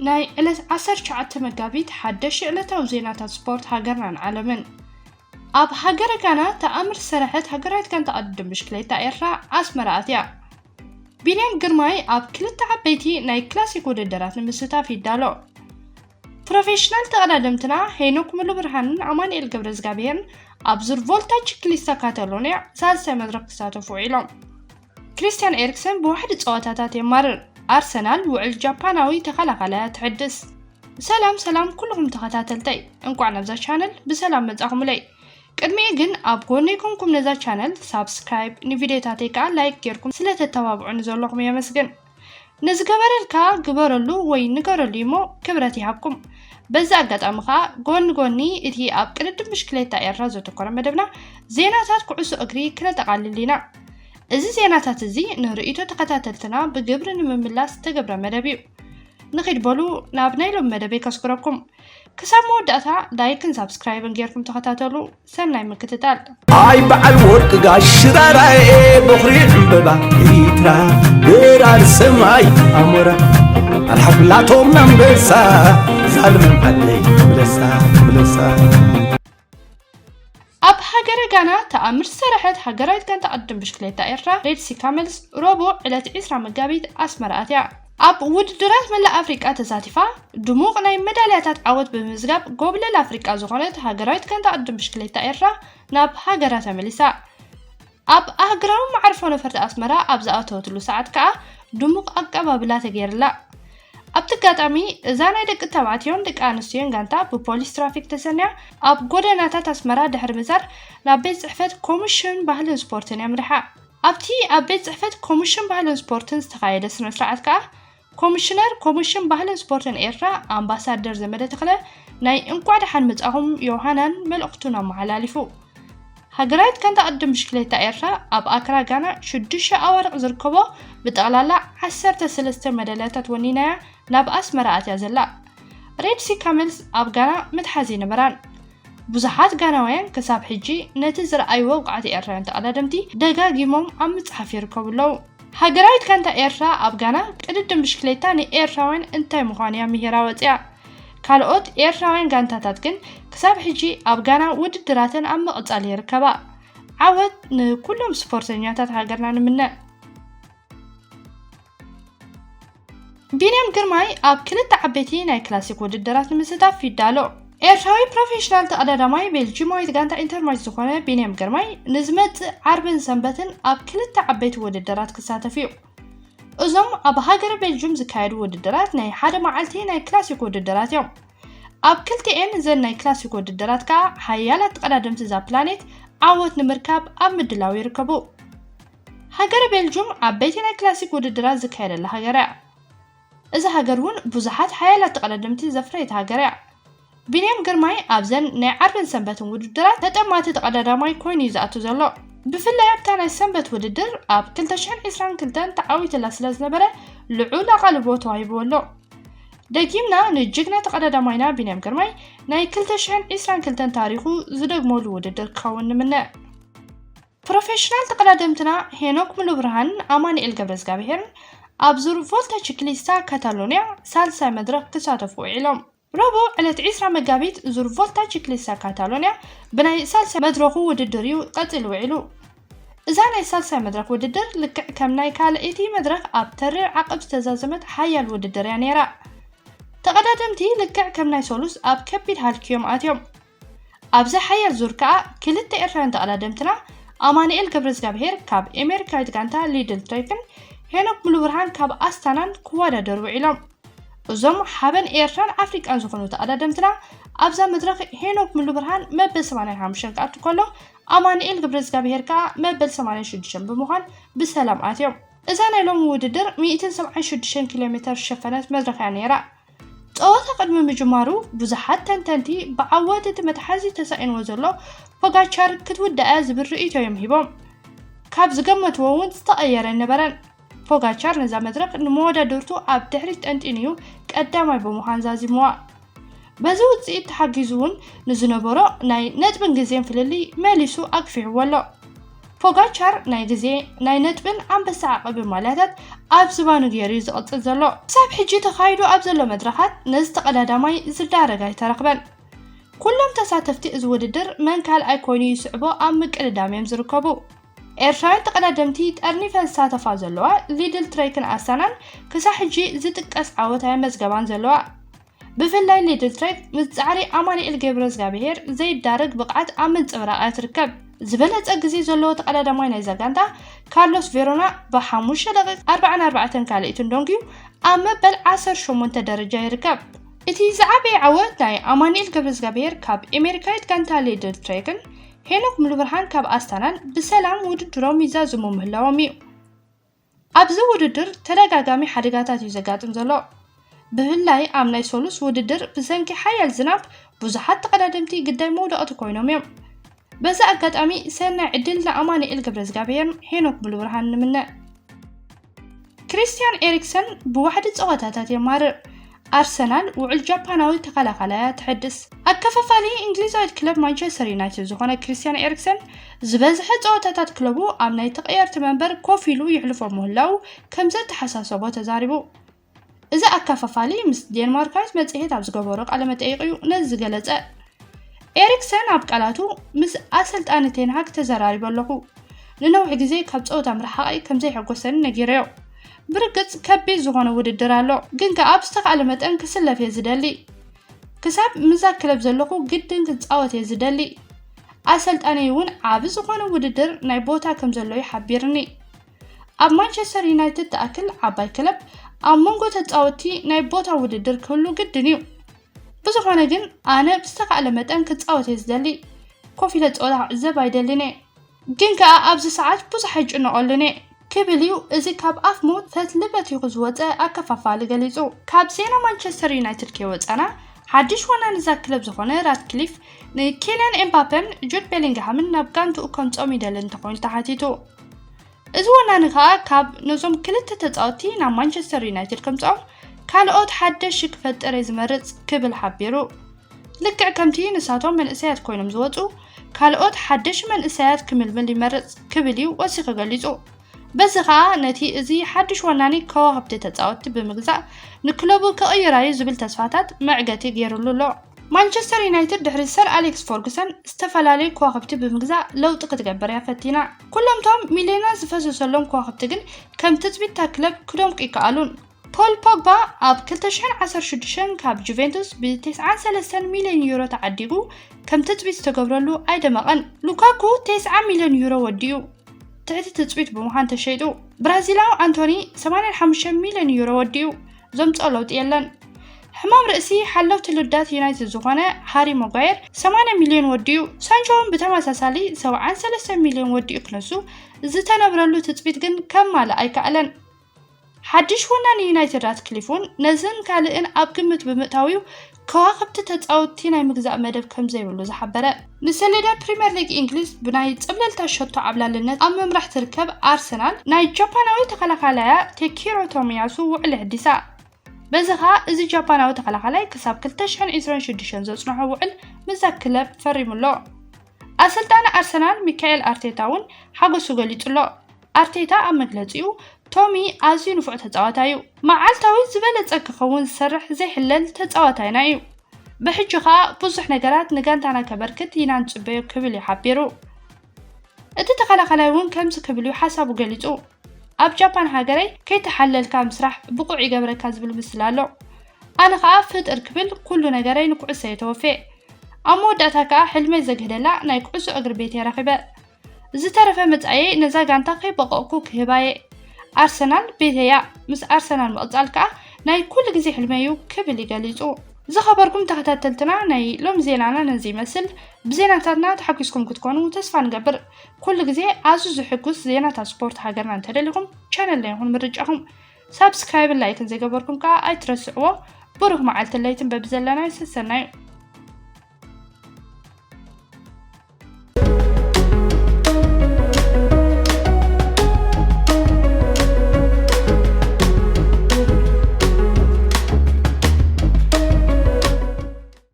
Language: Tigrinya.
ናይ ዕለት ዓሰርተ ትሽዓተ መጋቢት ሓደሽቲ ዕለታዊ ዜናታት ስፖርት ሃገርናን ዓለምን። ኣብ ሃገረ ጋና ተኣምር ዝሰረሐት ሃገራዊት ጋንታ ቅድድም ብሽክሌታ ኤርትራ ኣስመራ ኣትያ። ቢንያም ግርማይ ኣብ ክልተ ዓበይቲ ናይ ክላሲክ ውድድራት ንምስታፍ ይዳሎ። ፕሮፌሽናል ተቐዳደምትና ሄኖክ ሙሉብርሃንን ኣማኑኤል ገብረዝጋብሄርን ኣብ ዙር ቮልታ ቺክሊስታ ካታሎንያ ሳልሳይ መድረኽ ክሳተፉ ውዒሎም። ክሪስቲያን ኤሪክሰን ብዋሕዲ ጸወታታት የማርር። ኣርሰናል ውዕል ጃፓናዊ ተኸላኻላይ ትሕድስ። ሰላም ሰላም ኩልኹም ተኸታተልተይ፣ እንቋዕ ናብዛ ቻነል ብሰላም መጻኹምለይ። ቅድሚኡ ግን ኣብ ጎነይ ኮንኩም ነዛ ቻነል ሳብስክራይብ፣ ንቪድዮታተይ ከኣ ላይክ ጌርኩም ስለ ተተባብዑኒ ዘለኹም የመስግን። ንዝገበረልካ ግበረሉ ወይ ንገረሉ እሞ ክብረት ይሃብኩም። በዚ ኣጋጣሚ ከኣ ጎኒ ጎኒ እቲ ኣብ ቅድድም ብሽክሌታ ኤርትራ ዘተኮረ መደብና ዜናታት ኩዕሶ እግሪ ክነጠቓልል ኢና። እዚ ዜናታት እዚ ንርእይቶ ተኸታተልትና ብግብሪ ንምምላስ ዝተገብረ መደብ እዩ። ንኺድ በሉ ናብ ናይ ሎም መደበይ ከስኩረኩም። ክሳብ መወዳእታ ላይክን ሳብስክራይብን ጌርኩም ተኸታተሉ። ሰናይ ምክትታል። ኣይ በዓል ወርቂ ጋሽ ሽራራኤ፣ በኹሪ ዕምበባ ኤሪትራ፣ በራሪ ሰማይ ኣሞራ፣ ኣልሓፍላቶም ኣንበሳ፣ ዛልመን ዓደይ ብለሳ ብለሳ። ኣብ ሃገረ ጋና ተኣምር ዝሰረሐት ሃገራዊት ጋንታ ቅድድም ብሽክሌታ ኤርትራ ሬድ ሲ ካመልስ ረቡዕ ዕለት ዕስራ መጋቢት ኣስመራ ኣትያ። ኣብ ውድድራት መላእ ኣፍሪቃ ተሳቲፋ ድሙቕ ናይ መዳልያታት ዓወት ብምምዝጋብ ጎብለል ኣፍሪቃ ዝኾነት ሃገራዊት ጋንታ ቅድድም ብሽክሌታ ኤርትራ ናብ ሃገራ ተመሊሳ። ኣብ ኣህግራዊ መዓርፎ ነፈርቲ ኣስመራ ኣብ ዝኣተወትሉ ሰዓት ከኣ ድሙቕ ኣቀባብላ ተገይርላ። ኣብቲ ኣጋጣሚ እዛ ናይ ደቂ ተባዕትዮን ደቂ ኣንስትዮን ጋንታ ብፖሊስ ትራፊክ ተሰንያ ኣብ ጎደናታት ኣስመራ ድሕሪ ምዛር ናብ ቤት ጽሕፈት ኮሚሽን ባህልን ስፖርትን የምርሓ። ኣብቲ ኣብ ቤት ጽሕፈት ኮሚሽን ባህልን ስፖርትን ዝተኻየደ ስነ ስርዓት ከኣ ኮሚሽነር ኮሚሽን ባህልን ስፖርትን ኤርትራ ኣምባሳደር ዘመደ ተኽለ ናይ እንቋዕ ደሓን መጻኹም ዮሃናን መልእኽቱን ኣመሓላሊፉ። ሃገራዊት ጋንታ ቅድድም ብሽክሌታ ኤርትራ ኣብ ኣክራ ጋና ሽዱሽተ ኣዋርቕ ዝርከቦ ብጠቕላላ ዓሰርተ ሰለስተ መዳልያታት ወኒናያ ናብ ኣስመራ ኣትያ ዘላ። ሬድ ሲ ካመልስ ኣብ ጋና መትሓዚ ኣይነበራን። ብዙሓት ጋናውያን ክሳብ ሕጂ ነቲ ዝረኣይዎ ብቕዓት ኤርትራውያን ተቐዳደምቲ ደጋጊሞም ኣብ ምጽሓፍ ይርከቡ ኣለዉ። ሃገራዊት ጋንታ ኤርትራ ኣብ ጋና ቅድድም ብሽክሌታ ንኤርትራውያን እንታይ ምዃኑ እያ ምሂራ ወጺኣ። ካልኦት ኤርትራውያን ጋንታታት ግን ክሳብ ሕጂ ኣብ ጋና ውድድራተን ኣብ ምቕጻል ይርከባ። ዓወት ንኩሎም ስፖርተኛታት ሃገርና ንምነ። ቢንያም ግርማይ ኣብ ክልተ ዓበይቲ ናይ ክላሲክ ውድድራት ንምስታፍ ይዳሎ። ኤርትራዊ ፕሮፌሽናል ተቐዳዳማይ ቤልጂማዊት ጋንታ ኢንተርማች ዝኾነ ቢንያም ግርማይ ንዝመጽእ ዓርብን ሰንበትን ኣብ ክልተ ዓበይቲ ውድድራት ክሳተፍ እዩ። እዞም ኣብ ሃገረ ቤልጁም ዝካየዱ ውድድራት ናይ ሓደ መዓልቲ ናይ ክላሲክ ውድድራት እዮም። ኣብ ክልቲኤን ዘን ናይ ክላሲክ ውድድራት ከኣ ሓያላት ተቐዳደምቲ እዛ ፕላኔት ዓወት ንምርካብ ኣብ ምድላው ይርከቡ። ሃገረ ቤልጁም ዓበይቲ ናይ ክላሲክ ውድድራት ዝካየደላ ሃገር እያ። እዛ ሃገር እውን ብዙሓት ሓያላት ተቐዳደምቲ ዘፍረየት ሃገር እያ። ቢንያም ግርማይ ኣብዘን ናይ ዓርብን ሰንበትን ውድድራት ተጠማቲ ተቐዳዳማይ ኮይኑ እዩ ዝኣቱ ዘሎ። ብፍላይ ኣብታ ናይ ሰንበት ውድድር ኣብ ክልተ ሽሕን ዕስራን ክልተን ተዓዊትላ ስለ ዝነበረ ልዑል ኣቓልቦ ተዋሂብዎ ኣሎ። ደጊምና ንጅግና ተቐዳዳማይና ቢንያም ግርማይ ናይ ክልተ ሽሕን ዕስራን ክልተን ታሪኹ ዝደግመሉ ውድድር ክኸውን ንምነ። ፕሮፌሽናል ተቐዳደምትና ሄኖክ ሙሉብርሃንን ኣማኑኤል ገብረዝጋብሄርን ኣብ ዙር ቮልታ ቺክሊስታ ካታሎንያ ሳልሳይ መድረኽ ክሳተፉ ውዒሎም። ረቡዕ ዕለት ዕስራ መጋቢት ዙር ቮልታ ቺክሊስታ ካታሎንያ ብናይ ሳልሳይ መድረኹ ውድድር እዩ ቀጺሉ ውዒሉ። እዛ ናይ ሳልሳይ መድረኽ ውድድር ልክዕ ከም ናይ ካልኣይቲ መድረኽ ኣብ ተሪር ዓቐብ ዝተዛዘመት ሓያል ውድድር እያ ነይራ። ተቐዳደምቲ ልክዕ ከም ናይ ሰሉስ ኣብ ከቢድ ሃልኪ እዮም ኣትዮም። ኣብዚ ሓያል ዙር ከኣ ክልተ ኤርትራውያን ተቐዳደምትና ኣማኑኤል ገብረዝጋብሄር ካብ ኤሜሪካዊት ጋንታ ሊድል ትሬክን ሄኖክ ሙሉብርሃን ካብ ኣስታናን ክወዳደሩ ውዒሎም። እዞም ሓበን ኤርትራን ኣፍሪቃን ዝኾኑ ተቐዳደምትና ኣብዛ መድረኽ ሄኖክ ሙሉብርሃን መበል ሰማንያን ሓሙሽተን ክኣቱ ከሎ ኣማኑኤል ገብረዝጋብሄር ከኣ መበል ሰማንያን ሽዱሽተን ብምዃን ብሰላም ኣትዮም። እዛ ናይ ሎሚ ውድድር ሚእትን ሰብዓን ሽዱሽተን ኪሎ ሜተር ዝሸፈነት መድረኽ እያ ነይራ። ጸወታ ቅድሚ ምጅማሩ ብዙሓት ተንተንቲ ብዓወት እቲ መትሓዚ ተሳኢንዎ ዘሎ ፖጋቻር ክትውዳእ እያ ዝብል ርእይቶ እዮም ሂቦም። ካብ ዝገመትዎ እውን ዝተቐየረ ኣይነበረን። ፖጋቻር ነዛ መድረኽ ንመወዳድርቱ ኣብ ድሕሪት ጠንጢኑ እዩ ቀዳማይ ብምዃን ዛዚምዋ። በዚ ውጽኢት ተሓጊዙ እውን ንዝነበሮ ናይ ነጥብን ግዜን ፍልልይ መሊሱ ኣግፊሕዎ ኣሎ። ፖጋቻር ናይ ግዜ፣ ናይ ነጥብን ኣንበሳ ዓቐብን ማልያታት ኣብ ዝባኑ ገይሩ እዩ ዝቕጽል ዘሎ። ክሳብ ሕጂ ተኻይዱ ኣብ ዘሎ መድረኻት ነዚ ተቐዳዳማይ ዝዳረግ ኣይተረኽበን። ኩሎም ተሳተፍቲ እዚ ውድድር መን ካልኣይ ኮይኑ ይስዕቦ ኣብ ምቅድዳም እዮም ዝርከቡ። ኤርትራውያን ተቐዳደምቲ ጠርኒፈን ዝሳተፋ ዘለዋ ሊድል ትሬክን ኣስታናን ክሳብ ሕጂ ዝጥቀስ ዓወት ኣየመዝገባን ዘለዋ። ብፍላይ ሊድል ትሬክ ምስ ጻዕሪ ኣማኑኤል ገብረዝጋብሄር ዘይዳረግ ብቕዓት ኣብ ምንጽብራቕ እያ ትርከብ። ዝበለጸ ግዜ ዘለዎ ተቐዳዳማይ ናይዛ ጋንታ ካርሎስ ቬሮና ብሓሙሽተ ደቂቕ ኣርባዓን ኣርባዕተን ካልኢትን ደንጉዩ ኣብ መበል ዓሰርተ ሸሞንተ ደረጃ ይርከብ። እቲ ዝዓበየ ዓወት ናይ ኣማኑኤል ገብረዝጋብሄር ካብ ኤሜሪካዊት ጋንታ ሊድል ትሬክን ሄኖክ ሙሉብርሃን ካብ ኣስታናን ብሰላም ውድድሮም ይዛዝሙ ምህላዎም እዩ። ኣብዚ ውድድር ተደጋጋሚ ሓደጋታት እዩ ዘጋጥም ዘሎ። ብፍላይ ኣብ ናይ ሰሉስ ውድድር ብሰንኪ ሓያል ዝናብ ብዙሓት ተቐዳደምቲ ግዳይ መውደቕቲ ኮይኖም እዮም። በዚ ኣጋጣሚ ሰናይ ዕድል ንኣማኑኤል ገብረዝጋብሄርን ሄኖክ ሙሉብርሃን ንምነ። ክሪስቲያን ኤሪክሰን ብዋሕዲ ጸወታታት የማርር። ኣርሰናል ውዕል ጃፓናዊ ተኸላኻላያ ትሕድስ። ኣከፋፋሊ እንግሊዛዊት ክለብ ማንቸስተር ዩናይትድ ዝኾነ ክሪስቲያን ኤሪክሰን ዝበዝሐ ጸወታታት ክለቡ ኣብ ናይ ተቐየርቲ መንበር ኮፍ ኢሉ ይሕልፎ ምህላው ከም ዘተሓሳሰቦ ተዛሪቡ። እዚ ኣከፋፋሊ ምስ ዴንማርካዊት መጽሔት ኣብ ዝገበሮ ቃለ መጠይቕ እዩ ነዚ ዝገለጸ። ኤሪክሰን ኣብ ቃላቱ፣ ምስ ኣሰልጣኒ ቴንሃግ ተዘራሪበ ኣለኹ። ንነዊሕ ግዜ ካብ ጸወታ ምርሓቐይ ከም ዘየሐጎሰኒ ነጊረዮ። ብርግጽ ከቢድ ዝኾነ ውድድር ኣሎ፣ ግን ከኣ ብዝተኻእለ መጠን ክስለፍ እየ ዝደሊ። ክሳብ ምዛ ክለብ ዘለኹ ግድን ክጻወት እየ ዝደሊ። ኣሰልጣኒ እውን ዓቢ ዝኾነ ውድድር ናይ ቦታ ከም ዘሎ እዩ ሓቢርኒ። ኣብ ማንቸስተር ዩናይትድ ትኣክል ዓባይ ክለብ ኣብ መንጎ ተጻወትቲ ናይ ቦታ ውድድር ክህሉ ግድን እዩ። ብዝኾነ ግን ኣነ ብዝተኻእለ መጠን ክጻወት እየ ዝደሊ። ኮፍ ኢለ ጸወታ ክዕዘብ ኣይደልን እየ። ግን ከኣ ኣብዚ ሰዓት ብዙሕ ኣይጭነቐሉን እየ ክብል እዩ እዚ ካብ ኣፍ ሞት ፈትሊ በቲኹ ዝወጸ ኣከፋፋሊ ገሊጹ። ካብ ዜና ማንቸስተር ዩናይትድ ከይወጸና፣ ሓድሽ ወናኒ እዛ ክለብ ዝኾነ ራድክሊፍ ንኪልያን ኤምባፔን ጁድ ቤሊንግሃምን ናብ ጋንትኡ ከምጽኦም ይደሊ እንተኾይኑ ተሓቲቱ። እዚ ወናኒ ከኣ ካብ ነዞም ክልተ ተጻወትቲ ናብ ማንቸስተር ዩናይትድ ከምጽኦም ካልኦት ሓደሽ ክፈጥር እየ ዝመርጽ ክብል ሓቢሩ። ልክዕ ከምቲ ንሳቶም መንእሰያት ኮይኖም ዝወጹ ካልኦት ሓደሽ መንእሰያት ክምልምል ይመርጽ ክብል እዩ ወሲኹ ገሊጹ። በዚ ከኣ ነቲ እዚ ሓድሽ ወናኒ ከዋኽብቲ ተጻወትቲ ብምግዛእ ንክለቡ ክቕይራ እዩ ዝብል ተስፋታት መዕገቲ ገይሩሉ ኣሎ። ማንቸስተር ዩናይትድ ድሕሪ ሰር ኣሌክስ ፈርጉሰን ዝተፈላለዩ ከዋኽብቲ ብምግዛእ ለውጢ ክትገብር እያ ፈቲና። ኩሎምቶም ሚልዮናት ዝፈሰሰሎም ከዋኽብቲ ግን ከም ትጽቢት እታ ክለብ ክደምቁ ይከኣሉን። ፖል ፖግባ ኣብ ክልተ ሽሕን ዓሰርተ ሽዱሽተን ካብ ጁቬንቱስ ብ ተስዓን ሰለስተን ሚልዮን ዩሮ ተዓዲጉ ከም ትጽቢት ዝተገብረሉ ኣይደመቐን። ሉካኩ ተስዓ ሚልዮን ዩሮ ወዲኡ ትሕቲ ትጽቢት ብምዃን ተሸይጡ። ብራዚላዊ ኣንቶኒ ሰማንያን ሓሙሽተ ሚልዮን ዩሮ ወዲኡ ዘምጽኦ ለውጢ የለን። ሕማም ርእሲ ሓለውቲ ልዳት ዩናይትድ ዝኾነ ሃሪ ማጓየር ሰማንያ ሚልዮን ወዲኡ። ሳንቾ እውን ብተመሳሳሊ ሰብዓን ሰለስተን ሚልዮን ወዲኡ ክነሱ ዝተነብረሉ ትጽቢት ግን ከማልእ ኣይከኣለን። ሓድሽ ወናኒ ዩናይትድ ራትክሊፍ እውን ነዝን ካልእን ኣብ ግምት ብምእታው እዩ ከዋኽብቲ ተጻወትቲ ናይ ምግዛእ መደብ ከም ዘይብሉ ዝሓበረ። ንሰሌዳ ፕሪምየር ሊግ እንግሊዝ ብናይ ጸብለልታ ሸቶ ዓብላልነት ኣብ ምምራሕ ትርከብ ኣርሰናል ናይ ጃፓናዊ ተኸላኻላያ ቴኪሮ ቶሚያሱ ውዕል ኣሕዲሳ። በዚ ኸኣ እዚ ጃፓናዊ ተኸላኻላይ ክሳብ ክልተ ሽሕን ዕስራን ሽዱሽተን ዘጽንሖ ውዕል ምስዛ ክለብ ፈሪሙ ኣሎ። ኣሰልጣኒ ኣርሰናል ሚካኤል ኣርቴታ እውን ሓጎሱ ገሊጹ ኣሎ። ኣርቴታ ኣብ መግለጺኡ፣ ቶሚ ኣዝዩ ንፉዕ ተጻዋታይ እዩ። መዓልታዊ ዝበለጸ ክኸውን ዝሰርሕ ዘይሕለል ተጻዋታይና እዩ። ብሕጂ ኸኣ ብዙሕ ነገራት ንጋንታና ከበርክት ኢና ንጽበዮ ክብል እዩ ሓቢሩ። እቲ ተኸላኻላይ እውን ከምዚ ክብል እዩ ሓሳቡ ገሊጹ። ኣብ ጃፓን ሃገረይ ከይተሓለልካ ምስራሕ ብቑዕ ይገብረካ ዝብል ምስላ ኣሎ። ኣነ ኸኣ ፍጥር ክብል ኩሉ ነገረይ ንኩዕሶ እየ ተወፍየ። ኣብ መወዳእታ ከኣ ሕልመይ ዘግህደላ ናይ ኩዕሶ እግሪ ቤተይ ረኺበ። ዝተረፈ መጻኢየይ ነዛ ጋንታ ከይበቐቕኩ ክህባ እየ። ኣርሰናል ቤተይ እያ። ምስ ኣርሰናል ምቕጻል ከኣ ናይ ኩሉ ግዜ ሕልመይ እዩ ክብል እዩ ገሊጹ። ዝኸበርኩም ተኸታተልትና ናይ ሎሚ ዜናና ነዚ ይመስል። ብዜናታትና ተሓጒስኩም ክትኮኑ ተስፋ ንገብር። ኩሉ ግዜ ኣዝዩ ዝሕጉስ ዜናታት ስፖርት ሃገርና እንተደሊኹም ቻነልና ይኹን ምርጫኹም ሳብስክራይብን ላይክን ዘይገበርኩም ከኣ ኣይትረስዕዎ። ብሩኽ መዓልትን ለይትን በብዘለናዮ ሰሰናዩ።